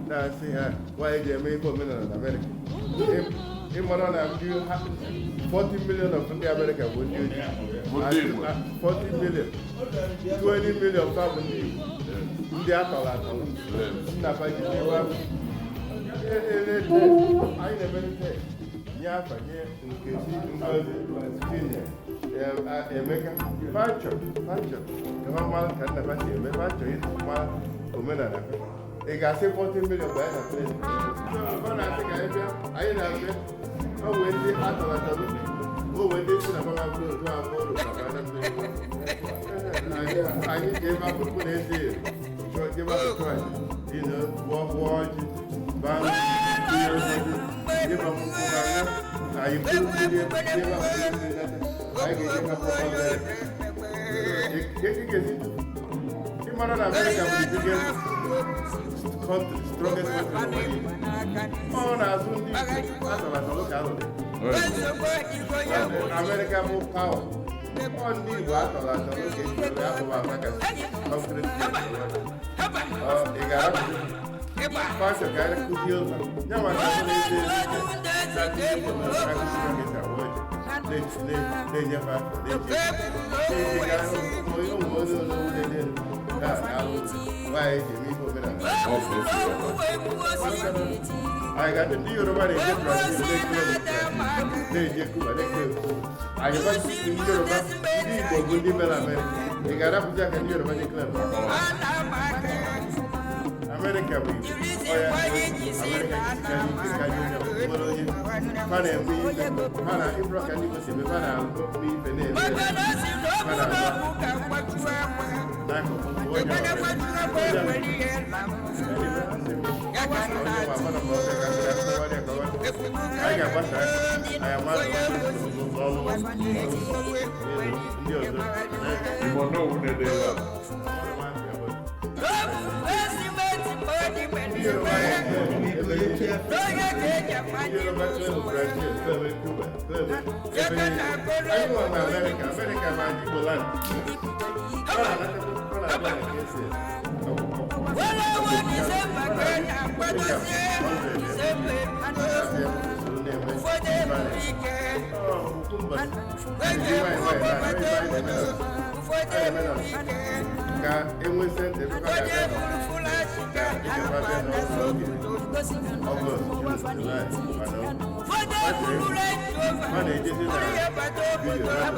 Na-asị ha nwaanyị ji eme ife omenala na Amerịka. Ịmara na ndị 40 million of ndị Amerịka bụ ndị ojii. 40 million, 20 million fa bụ ndị Igbo, ndị atọrọ atọrọ. Nna fa ji ndị anyị na-emelite nye afa nye Nkechi, Ngozi, Chinye, Emeka. Fachọ fachọ ka ha mara ka nna fa si eme, fachọ ịmara omenala fa. Ị ga-asị 40 million bụ anyị na plane. Ọ na-asị ka anyị bịa, anyị na-abịa. Ọ wee ndị atọrọ atọrọ, o wee ndị si na mama bụrụ otu ahụ ụlọ papa na mmiri. Anyị ji ebe akwụkwọ na-ezi chụọ jebe akwụkwọ anyị ịnọ gwụọ gwụọ ọjị baa ihe ozi jebe akwụkwọ anya anyị buru mmiri jebe akwụkwọ mmiri nata. Anyị ga-eje hapụ ọbịa. Ịmara na Amerịka bụ the biggest country, strongest country in the world. Ọ na-azụ ndị Igbo atọrọ atọrọ ka alụrụ. Amerịka bụ power. Ọ ndị Igbo atọrọ atọrọ ka eji were abụba Amerịka concrete. Ị ga-arapụ pastọ ka anyị kụzie ụzọ ya maka ahụ na-ezi ezi na ndị Igbo na-akụziri ha ka esi awa ọjị, na-enyefe afọ na-eji onye ụmụ onye olówó na-enye na-alụ nwaanyị ji eme ihe omenala. Anyị ga ndị Yoruba na-eje Brazil na-eje Cuba na-eje anyị gwa ndị Yoruba, ndị Igbo bụ ndị mere Amerịka. Ị ga-arapụzi aka ndị Yoruba je kleb Amerịka bụ Igbo ọya Amerịka jisikarị ike karịa onye ọbụla. Nwere onye fa na-eme ife fa na ịbụrụ ka ndị Igbo si eme, fa na-alụ ife na-eme fa na-agba n'akụkụ onye ọbụla. Anyị ga-agbasa aka anyị ama ọrụ ndị ọzọ. Igbo n'owu na-ede ebe a. Yoruba ebe niile. Ndị Yoruba claim Brazil, claim Cuba, claim ebe niile. Anyị nọ na Amerịka, Amerịka na Igbo land. Ọ na-anatakwa, ọ na-abịa na ka esi ka enwe senta ebe ha ga-abịa nọ ka ikefa bịa n'oge Ọgọst, Jun, Julaị, kwado ha na-ejezi na vidio ha